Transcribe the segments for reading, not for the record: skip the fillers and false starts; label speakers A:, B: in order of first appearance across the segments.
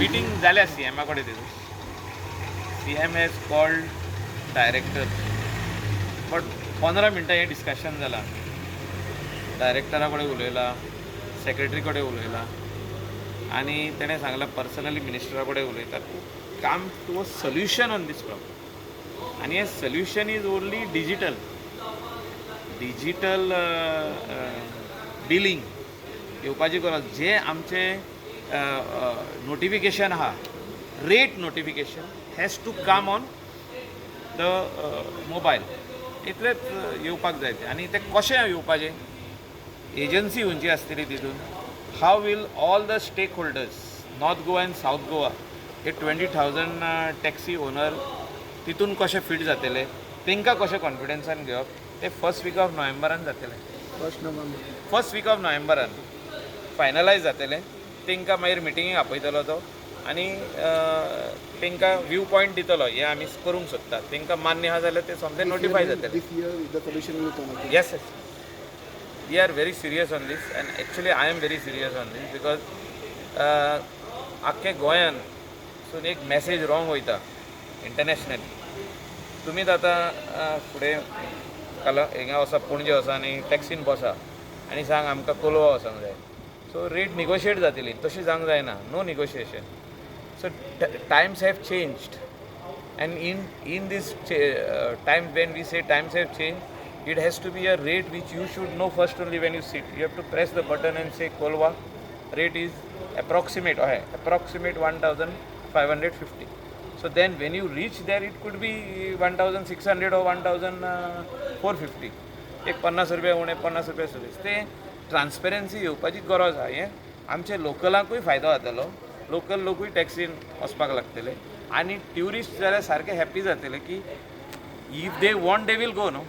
A: Meeting जाल्या C एमा कडेन तितून. CM has called director, but 15 मिनटां हें डिस्कशन जालां. डायरेक्टरा कडेन उलयला, सेक्रेटरी कडेन उलयला आनी तेणें सांगलां, पर्सनली मिनिस्टरा कडेन उलयता come to a solution on this problem. आनी हें solution is only digital billing येवपाची गरज. जे आमचे नोटिफिकेशन आहा, rate notification has to come on the mobile. इतलेंच येवपाक जाय तें. आनी तें कशें येवपाचें, एजन्सी खंयची आसतली तितून, how will all the stakeholders, North Goa and South Goa, हे 20,000 टॅक्सी ओनर तितून कशें फीट जातले, तांकां कशें कॉन्फिडन्सान घेवप, ते फर्स्ट वीक ऑफ नोव्हेंबरान जातलें.
B: First November.
A: First week of नोव्हेंबरान फायनलायज जातलें. तांकां मागीर मिटिंगेक आपयतलो तो आनी तांकां व्यू पॉयंट दितलो, हें आमी करूंक सोदता. तांकां मान्य आहा जाल्यार ते सोमते नोटिफाय जातले.
B: This year the solution will come, I think.
A: Yes. We are very serious on this, and actually, I am very serious on this because आख्खे गोंयान सून एक मॅसेज रॉंग वयता इंटरनॅशनली. तुमीच आतां फुडें काल हिंगा वचा, पणजे वचा आनी टॅक्सीन बसा आनी सांग, आमकां कोलवा वचोंक जाय. सो रेट निगोशिएट जातली. तशी जावंक जायना, no negotiation. So times have changed, and in this time, when we say times have changed, it has to be a rate which you should know first only. When you sit, you have to press the button and say, "Colva rate is approximate or approximate 1550." So then when you reach there, it could be 1600 or 1450, एक 50 रुपया उणें, 50 रुपया सुरेश. ते transparency येवपाची गरज आहा. हें आमचे लोकलांकूय फायदो जातलो, लोकल लोकूय टॅक्सीन वचपाक लागतले आनी ट्युरिस्ट जाल्यार सारके हॅप्पी जातले की if they want, they will go, no?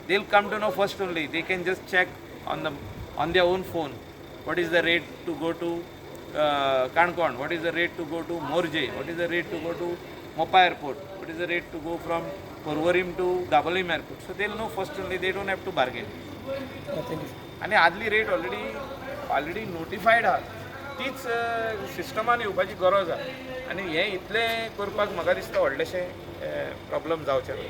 A: They will come to know first only. They can just check on their own phone what is the rate to go to Canacona, what is the rate to go to Morjim, what is the rate to go to Mopa airport, what is the rate to go from Porvorim to Dabolim airport. So they know first only, they don't have to bargain.
B: Thank you.
A: आनी आदली rate already नोटिफायड आहा, तीच सिस्टमान येवपाची गरज आहा. आनी हें इतलें करपाक म्हाका दिसता व्हडलेशें प्रॉब्लम जावचें ना.